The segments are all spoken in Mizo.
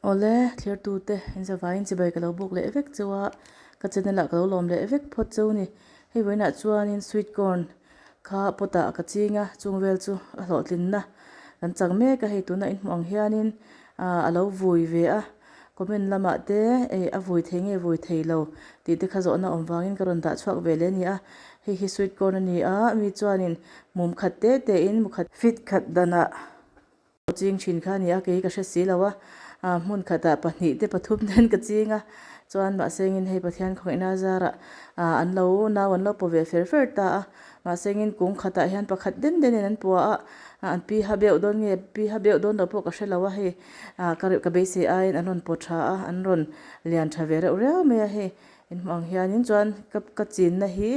Awle, thlertute, in zavaiin chibai ka lo buk leh vek cheu a, ka channel ah ka lo lawm leh vek phawt cheu ni. Hei vawiinah chuanin sweet corn kha pot ah ka ching a, chung vel chu a hlawhtlinna kan chak mek a, hei tuna in hmuh ang hianin ah a lo vui ve a, comment lamah te ei a vui thei nge vui thei lo tih te kha zawhna awm vangin ka rawn dah chhuak ve leh a ni a, hei hi sweet corn a ni a, mi chuanin mum khat te te in mukhat fit khat danah. Ching thin kha a ni a, kei ka hre si lo a, ah hmun khatah pahnih te pathum ten ka ching a, chuan mahse engin hei Pathian khawngaihna zarah ah an lo nau an lo paw ve fer fer ta a, mahse engin kung khatah hian pakhat den den in an pua a, an pi ha beuh dawn nge pi ha beuh dawn lo pawh ka hre lo a hei ah ka ka beisei aiin an rawn paw tha a, an rawn lian tha ve reuh riau mai a hei. In hmuh ang hianin chuan ka ka chinna hi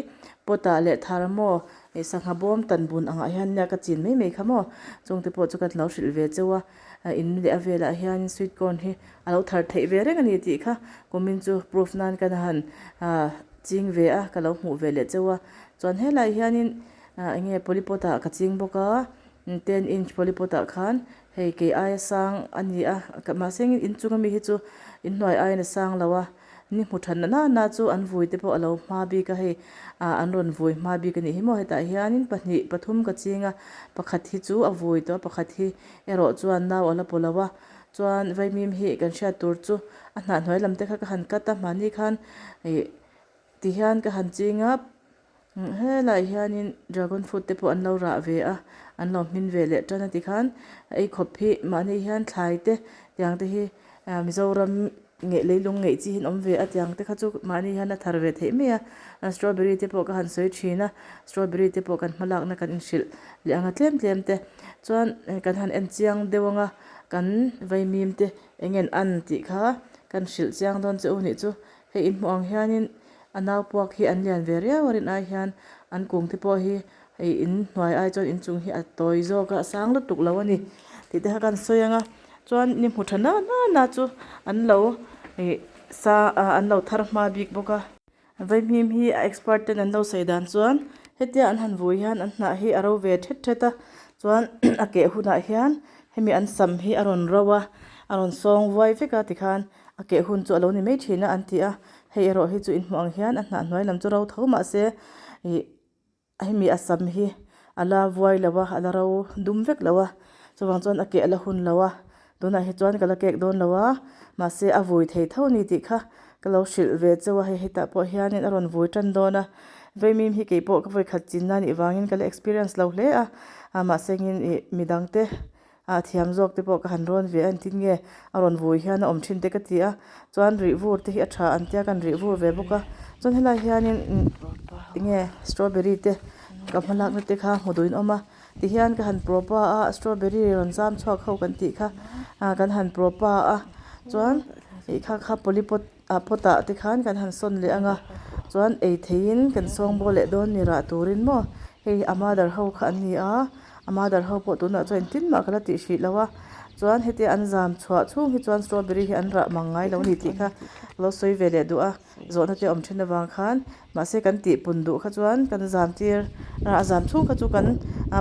pot ah leh thar maw ih sangha bawm tan bun angah hian nia ka chin mai mai kha maw chungte pawh chu ka lo hrilh ve cheu a in leh a velah hian sweet corn hi a lo thar theih ve reng a ni tih kha kumin chu proof nan ka han ah ching ve a ka lo hmuh ve leh cheu a chuan helaiah hianin ah eng nge polypot ah ka ching bawk a ten inch polypot ah khan hei kei aia sang a ni a mahse inchung ami hi chu inhnuai aiin a sang lo a. Ni hmu than na na chu an vui te pawh a lo hma bik a hei ah an rawn vui hma bik a nih hi maw hetah hianin pahnih pathum ka ching a pakhat hi chu a vui tawh a pakhat hi erawh chuan nau a la paw lo a chuan vaimim hi kan hriat tur chu a hnah hnuai lam te kha ka han cut a mahni khan ih tihian ka han ching a. Helaiah hianin dragon fruit te pawh an lo rah ve a, an lo hmin ve leh tan a tikhan ei khawp hi mahni hian thlai te tiang te hi Mizoram nge leilung ngeih chi hi an awm ve a tiang te kha chu mahni hian a thar ve theih mai a, strawberry te pawh ka han sawi thin a, strawberry te pawh kan hmalakna kan inhrilh leh ang a tlem tlem te chuan kan han en chiang deuh ang a kan vaimim te eng nge an an tih kha kan hrilh chiang dawn che u nih chu hei inhmuh ang hianin. A nau puak hi an lian ve riau a rin ai hian an kung te pawh hi hei in hnuai ai chuan inchung hi a tawi zawk a a sang lutuk lo a ni tih te kha kan sawi ang a chuan ni hmu tha na na na chu an lo ih sa ah an lo thar hma bik bawk a. Vaimim hi a expert ten an lo sawi dan chuan hetia an han vui hian an hnah hi a ro ve thet thet a chuan a keh hunah hian hemi an sam hi a rawn ro a a rawn sawng vuai vek a tikhan A keh hun chu a lo ni mai thin a an ti a, hei erawh hi chu inhmuh ang hian a hnah hnuai lam chu ro tho mah se ih hemi a sam hi a la vuai lo a, a la ro dum vek lo a, chuvang chuan a keh a la hun lo a, tunah hi chuan ka la kek dawn lo a, mahse a vui thei tho a ni tih kha ka lo hrilh ve cheu a, hei hetah pawh hianin a rawn vui tan dawn a, vaimim hi keipawh ka vawikhat chinna a nih vangin ka la experience lo hle a, mahse engin ih midangte A thiam zawk te pawh ka han rawn ve a engtin nge a rawn vui hian a awm thin te ka ti a chuan rih vur te hi a tha an tia kan rih vur ve bawk a chuan helai hianin enge strawberry te ka hma lakna te kha hmu duhin a awm a tihian ka han propa a strawberry rawn zam chhuak ho kan tih kha ah kan han propa a chuan ih kha kha polypot ah pot ah te khan kan han sawn leh ang a chuan ei theihin kan sawng bawl leh dawn ni rah turin maw hei a mother ho kha an ni a a mother ho pawh tunah chuan engtin mah ka la tih hrih lo a chuan hetia an zam chhuah chhung hi chuan strawberry hi an rah mang ngai lo a ni tih kha ka lo sawi ve leh duh a zawhna te awm thin avang khan mahse kan tih pun duh kha chuan kan zam tir a zam chhung kha chu kan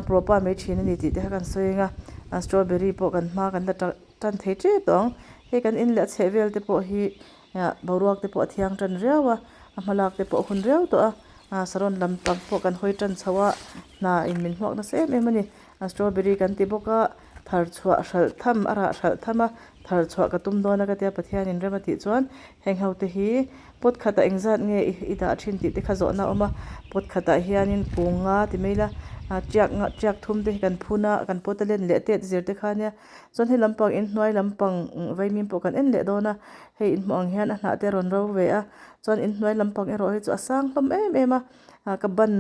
propa mai thin a ni tih te kha kan sawi ang a strawberry pawh kan hma kan la tah. Tan thei tep tawh ang. Hei kan in leh a chheh vel te pawh hi boruak te pawh a thiang tan riau a, a hma lak te pawh a hun riau tawh a, ah saron lam pang pawh kan hawi tan chho a, hna in min hmuak nasa em em a ni. Strawberry kan ti bawk a, thar chhuah hralh tham a rah hralh tham a, thar chhuah ka tum dawn a ka tia Pathian in rem a tih chuan heng ho te hi pot khatah engzat nge i dah thin tih te kha zawhna a awm a, pot khatah hianin kung nga ti mai ila, tiak nga tiak thum te hi kan phun a, kan pot a len leh tet zir te kha ania. Chuan hei lampang inhnuai lampang vaimim pawh kan en leh dawn a, hei inhmuh ang hian a hnah te a rawn ro ve a, chuan inhnuai lampang erawh hi chu a sang hlawm em em a, ah ka ban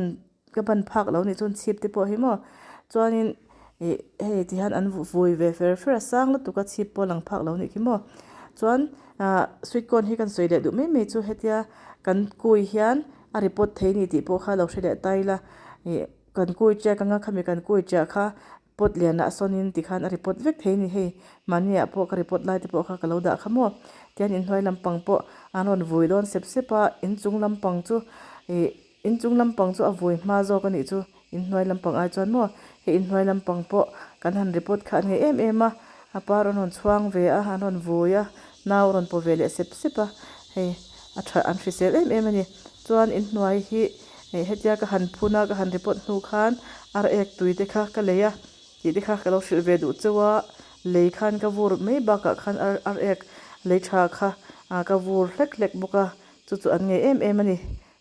ka ban phak lo nih chuan chhip te pawh hi maw chuanin ih hei ti hian an vui ve fer fer a sang lutuk a chhip pawh a lang phak lo nih khi maw chuan ah sweet corn hi kan sawi leh duh mai mai chu hetia kan kui hian a report thei a ni tih pawh kha lo hre leh ta ila ih kan kui chiak anga khami kan kui chiah kha. Pot lianah sawnin tikhan a report vek thei a ni hei, mahniah pawh ka report lai te pawh kha ka lo dah kha maw? Tihian inhnuai lampang pawh an rawn vui dawn sep sep a, inchung lampang chu ih inchung lampang chu a vui hma zawk a nih chu inhnuai lampang ai chuan maw? Hei inhnuai lampang pawh kan han report kha an ngei em em a. A par an rawn chhuang ve a, an rawn vui a, nau a rawn paw ve leh sep sep a, hei a tha an hrisel em em a ni. Chuan inhnuai hi hetia ka han phun a, ka han report hnu khan ar ek tui te kha ka lei a tih te kha ka lo hrilh ve duh chauh a, lei khan ka vur mai bakah khan ar ar ek lei tha kha ka vur hlek hlek bawk a, chu chu an ngei em em a ni.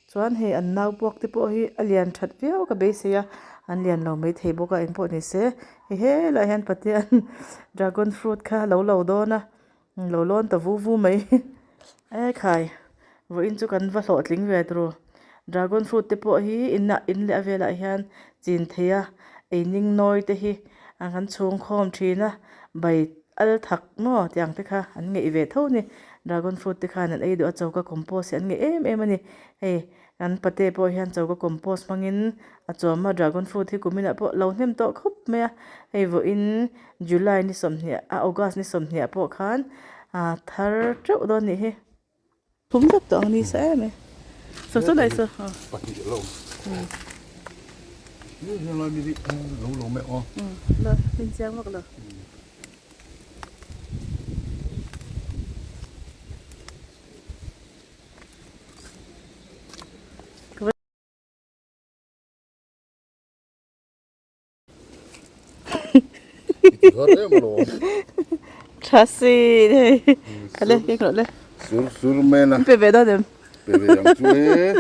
Chuan hei an nau puak te pawh hi a lian that viau ka beisei a, an lian lo maithei bawk a engpawh ni se, hei helaiah hian Pathian dragon fruit kha a lo lo dawn a, lo lawn ta vu vu mai ekhai vawiin chu kan va hlawhtling ve turu dragon fruit te pawh hi inah in leh a velah hian chin thei a ei ning nawi te hi an chhung khawm thin a bai al thak maw tiang te kha an ngeih ve tho a ni dragon fruit te khan an ei duh a choka compost hi an ngeih em em a ni hei kan pate pawh hian choka compost hmangin a chawm a dragon fruit hi kuminah pawh lo hnem tawh khawp mai a hei vawiin July ni sawmhnih a august ni sawmhnih ah pawh khan ah thar teuh dawn a nih hi. Thum vek tawh ang ni sa em e. Saw saw lai saw. Pahnih lo. Ni ni lai mi lo lo me aw. La min chiang vak lo. Tha si hei ale keng rawh le sur sur men a pe ve dawn em pe ve ang chu e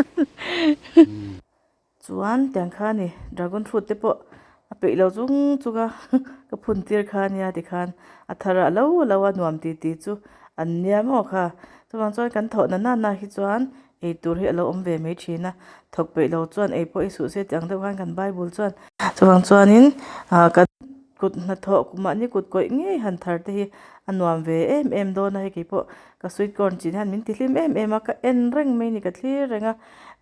chuan tiang kha ni dragon fruit te pawh a peih lo chung chung a ka phun tir kha nia tikhan a thar a lo lo a nuam ti ti chu an nia maw kha chuvang chuan kan thawh na na hi chuan Ei tur hi a lo awm ve mai thin a, thawk peih lo chuan ei pawh i suh se tih ang deuh khan kan Bible chuan chuvang chuanin ah kan kut hnathawh mahni kut kawih ngei han thar te hi a nuam ve em em dawn a, hei keipawh ka sweet corn chin hian min ti hlim em em a, ka en reng mai a ni ka thlir reng a,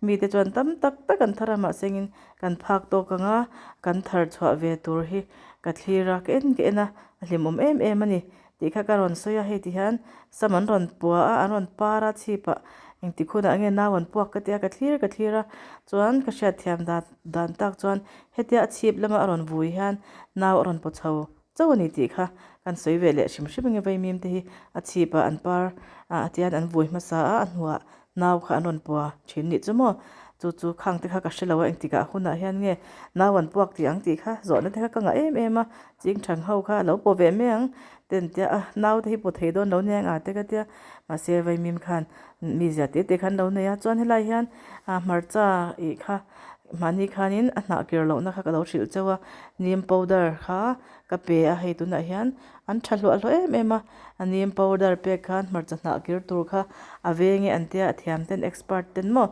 mite chuan tam tak tak an thar a mahsengin kan phak tawk ang a, kan thar chhuah ve tur hi ka thlir a, ka en ka en a, a hlimawm em em a ni. Tih kha ka rawn sawi a, hei ti hian sam an rawn pua a, an rawn par a chhipah engtik hunah nge nau an puak ka tia ka thlir ka thlir a, chuan ka hriatthiam dan dan tak chuan hetia a chhip lama a rawn vui hian nau a rawn paw chho chauh a ni tih kha kan sawi ve leh hrim hrim enge vaimim te hi a chhipah an par a tian an vui hmasa a, a hnuah Nau kha an rawn pua thin nih chu maw? Chu chu khang te kha ka hre lo a, engtikah hunah hian nge nau an puak tih ang tih kha zawhna te kha ka ngah em em a, ching thang ho kha a lo paw ve mai ang ten tia a, nau te hi paw thei dawn lo nia engah te ka tia, mahse Vaimim khan mizia te te kha an lo nei a, chuan helai hian hmarcha ih kha mahni khanin a hnah kir lohna kha ka lo hrilh cheu a, neem powder kha ka pe a, hei tunah hian an tha hluah hluah em em a. A neem powder pek khan hmarcha hnah kir tur kha a veng e an tia a thiam ten expert ten maw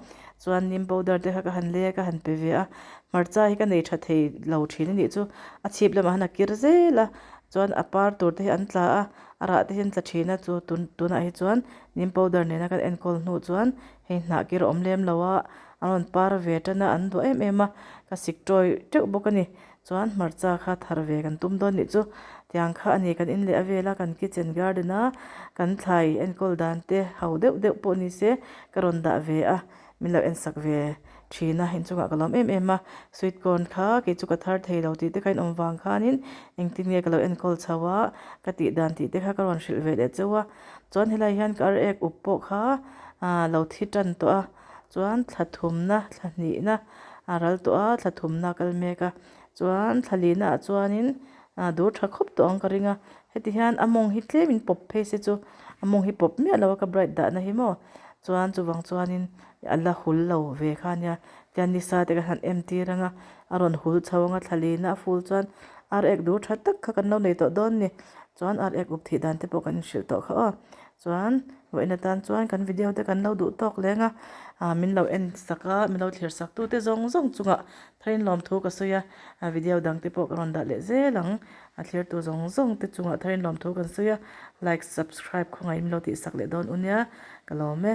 chuan neem powder te kha ka han lei a ka han pe ve a hmarcha hi ka nei tha thei lo thin a nih chu a chhip lamah han a kir zel a chuan a par tur te hi an tla a a rah te hi an tla thin a chu tun tunah hi chuan neem powder nena kan enkawl hnu chuan hei hnah kir a awm lem lo a an rawn par ve tan a an duah em em a ka sik tawi teuh bawk a ni. Chuan hmarcha kha thar ve kan tum dawn nih chu tiang kha a ni kan in leh a vel a kan kitchen garden a kan thlai enkawl dan te ho deuh deuh pawh ni se ka rawn dah ve a min lo en sak ve thin a inchungah ka lawm em em a sweet corn kha kei chu ka thar thei lo tih te kha in awm vang khanin engtin nge ka lo enkawl chho a ka tih dan tih te kha ka rawn hrilh ve leh chauh a chuan helai hian ka ar ek up pawh kha ah lo thi tan tawh a. Chuan thla thumna thla hnihna a ral tawh a thla thumna a kal mek a chuan thla lihna ah chuanin ah dur tha khawp tawh ang ka ring a heti hian a mawng hi tlem in pawp phei se chu a mawng hi pawp miah lo a ka bright dahna hi maw chuan chuvang chuanin a la hul lo ve kha ania tian nisa te kan han em tir ang a a rawn hul chho ang a thla lihna a ful chuan ar ek dur tha tak kha kan lo nei tawh dawn a ni chuan ar ek up thih dan te pawh kan inhrilh tawh kha aw. Chuan vawiin atan chuan kan video te kan lo duh tawk leng a, ah min lo en sak a, min lo thlir sak tu te zawng zawng chungah tharin lawmthu ka sawi a, a video dang te pawh ka rawn dah leh zel ang, a thlir tu zawng zawng te chungah tharin lawmthu kan sawi a, like subscribe khawngaih min lo tih sak leh dawn u nia, ka lawm e.